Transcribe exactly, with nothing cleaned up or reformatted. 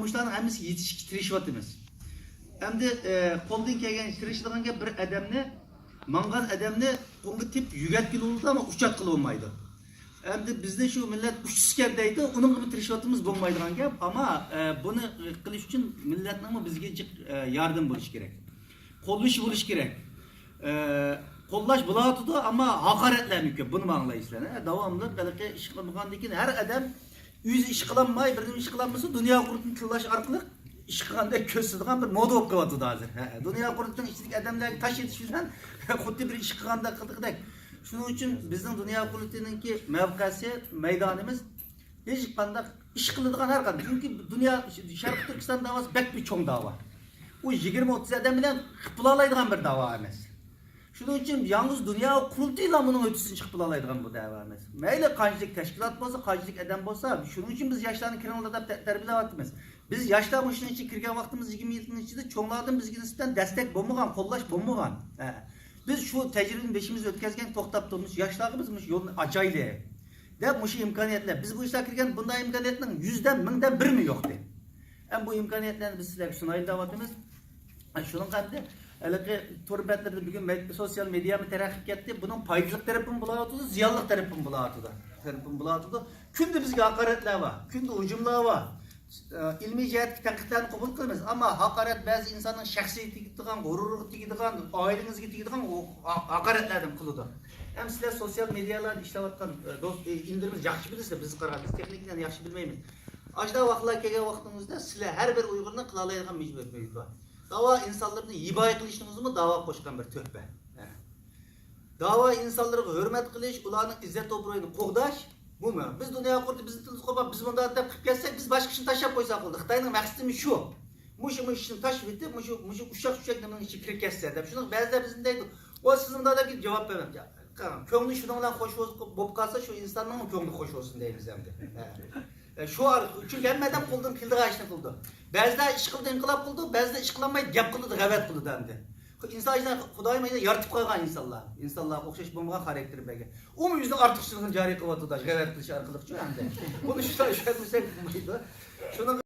مۇشۇلارنىڭ ھەممىسىگە يېتىشىشكە تىرىشىۋاتىمىز. ئەمدى، ئە، قولدىن كەلگەن تىرىشىدىغان گەپ، بىر ئادەمنى، ماڭغان ئادەمنى قۇمغا تېپىپ يۆگەتكىلى بولىدۇ، ئەمما ئۇچاتقىلى بولمايدۇ. ئەمدى بىزنى شۇ مىللەت ئۇچسىكەن دەيدۇ، ئۇنىڭغىمۇ تىرىشىۋاتىمىز، بولمايدىغان گەپ. ئەمما، ئە، بۇنى قىلىش ئۈچۈن مىللەتنىڭمۇ بىزگە جىق، ئە، ياردىمى بولۇشى كېرەك. قوللىشى بولۇشى كېرەك. ئە، قوللاش بولۇۋاتىدۇ، ئەمما ھاقارەتلەرمۇ كۆپ. بۇنى ئاڭلايسىلەر. ئە، داۋاملىق ھېلىقى ئىش قىلمىغاندىن كېيىن ھەر ئادەم ئۆزى ئىش قىلالماي، بىردىن ئىش قىلالمىسا، دۇنيا قۇرۇلتىيىنى تىللاش ئارقىلىق ئىش قىلغاندەك كۆرسىتىدىغان بىر مودا بولۇپ قېلىۋاتىدۇ ھازىر. ھە، دۇنيا قۇرۇلتىيىنىڭ ئىچىدىكى ئادەملەرگە تاش ئېتىش بىلەن خۇددى بىر ئىش قىلغاندەك قىلدۇقدەك. شۇنىڭ ئۈچۈن بىزنىڭ دۇنيا قۇرۇلتىيىنىڭكى مەۋقەسى، مەيدانىمىز ھېچقانداق ئىش قىلىدىغان ھەر قانداق. چۈنكى دۇنيا، شەرقىي تۈركىستان داۋاسى بەك بىر چوڭ داۋا. ئۇ يىگىرمە ئوتتۇز ئادەم بىلەن قىلىپ بولالايدىغان بىر داۋا ئەمەس. شۇنىڭ ئۈچۈن يالغۇز دۇنيا قۇرۇلتىيىلا بۇنىڭ ھۆددىسىدىن چىقىپ بولالايدىغان بۇ دەۋا ئەمەس. مەيلى قانچىلىك تەشكىلات بولسا، قانچىلىك ئادەم بولسا، شۇنىڭ ئۈچۈن بىز ياشلارنى كىرىڭلار دەپ تە-، تەربىيەلەۋاتىمىز. بىز ياشلار مۇشۇنىڭ ئىچىگە كىرگەن ۋاقتىمىز يىگىرمە يىلنىڭ ئىچىدە چوڭلاردىن بىزگە نىسبەتەن دەستەك بولمىغان، قوللاش بولمىغان. ھە. بىز شۇ تەجرىبىنى بېشىمىزدىن ئۆتكەزگەن، توختاپ تۇرۇپ، مۇشۇ ياشلارغا بىز مۇشۇ يولنى ئاچايلى دەپ، مۇشۇ ئىمكانىيەتلەر، بىز بۇ ئىشلارغا كىرگەن بۇنداق ئىمكانىيەتنىڭ يۈزدىن، مىڭدىن بىرىمۇ يوقتى. ئەمما بۇ ئىمكانىيەتلەرنى بىز سىلەرگە سۇنايلى دەۋاتىمىز. شۇنىڭغا ئەمدى ھېلىقى تور بەتلىرىدە بۈگۈن مەد-، سوتسىيال مېدىيامۇ تەرەققىي ئەتتى. بۇنىڭ پايدىلىق تەرىپىمۇ بولۇۋاتىدۇ، زىيانلىق تەرىپىمۇ بولۇۋاتىدۇ. تەرىپىمۇ بولۇۋاتىدۇ. كۈندە بىزگە ھاقارەتلەر بار، كۈندە ھۇجۇملار بار. ئىلمىي جەھەتتىكى تەنقىدلەرنى قوبۇل قىلىمىز، ئەمما ھاقارەت بەزى ئىنساننىڭ شەخسىگە تېگىدىغان، غۇرۇرىغا تېگىدىغان، ئائىلىڭىزگە تېگىدىغان ئۇ ھا-، ھاقارەتلەردىن قىلىدۇ. ئەمما سىلەر سوتسىيال مېدىيالاردا ئىشلەۋاتقان، ئە، دوست، ئە، ئىندىرىمىز ياخشى بىلىسىلەر، بىز قارىغاندا، بىز تېخنىكىنى ياخشى بىلمەيمىز. ئاشۇنداق ۋاقىتلار كەلگەن ۋاقتىڭىزدا سىلەر ھەر بىر ئۇيغۇرنىڭ قىلالايدىغان مەجبۇرىيىتى بار. داۋا ئىنسانلىرىنى ھىمايە قىلىشنىڭىزمۇ داۋا قوشقان بىر تۆھپە. داۋا ئىنسانلىرىغا ھۆرمەت قىلىش، ئۇلارنىڭ ئىززەت ئوبرۇيىنى قوغداش، بۇمۇ. بىز دۇنيا قۇرۇلتىيى بىزنى تىلسا قوپاپ، بىز مۇنداق دەپ قىلىپ كەتسەك، بىز باشقا ئىشنى تاشلاپ قويساق بولدى. خىتاينىڭ مەقسىتىمۇ شۇ. مۇشۇ، مۇشۇ ئىشنى تاشلىۋېتىپ، مۇشۇ، مۇشۇ ئۇششاق چۈشەك نېمىنىڭ ئىچىگە كىرىپ كەتسە دەپ. شۇنىڭ بەزىلەر بىزنى دەيدۇ، ۋا سىز مۇنداق دەپ جاۋاب بەرمەڭ. قاراڭ، كۆڭلى شۇنىڭ بىلەن خوش بولۇپ، بولۇپ قالسا، شۇ ئىنساننىڭمۇ كۆڭلى خوش بولسۇن دەيمىز ئەمدى. ھە. ئە، شۇ ئار-، چۈنكى ھەممە ئادەم قولىدىن كېلىدىغان ئىشنى قىلىدۇ. بەزىلەر ئىش قىلىدۇ، ئىنقىلاب قىلىدۇ، بەزىلەر ئىش قىلالمايدۇ، گەپ قىلىدۇ، غەۋەت قىلىدۇ ئەمدى. ئىنسان ئىشلار خۇدايىم يارىتىپ قويغان ئىنسانلار. ئىنسانلارغا ئوخشاش بولمىغان خاراكتېر بەرگەن. ئۇمۇ ئۆزىنىڭ ئارتۇقچىلىقىنى جارى قىلىۋاتىدۇ، غەۋەت قىلىش ئارقىلىقچۇ ئەمدى. بۇنى شۇنداق چۈشەنمىسەك بولمايدۇ. شۇنىڭ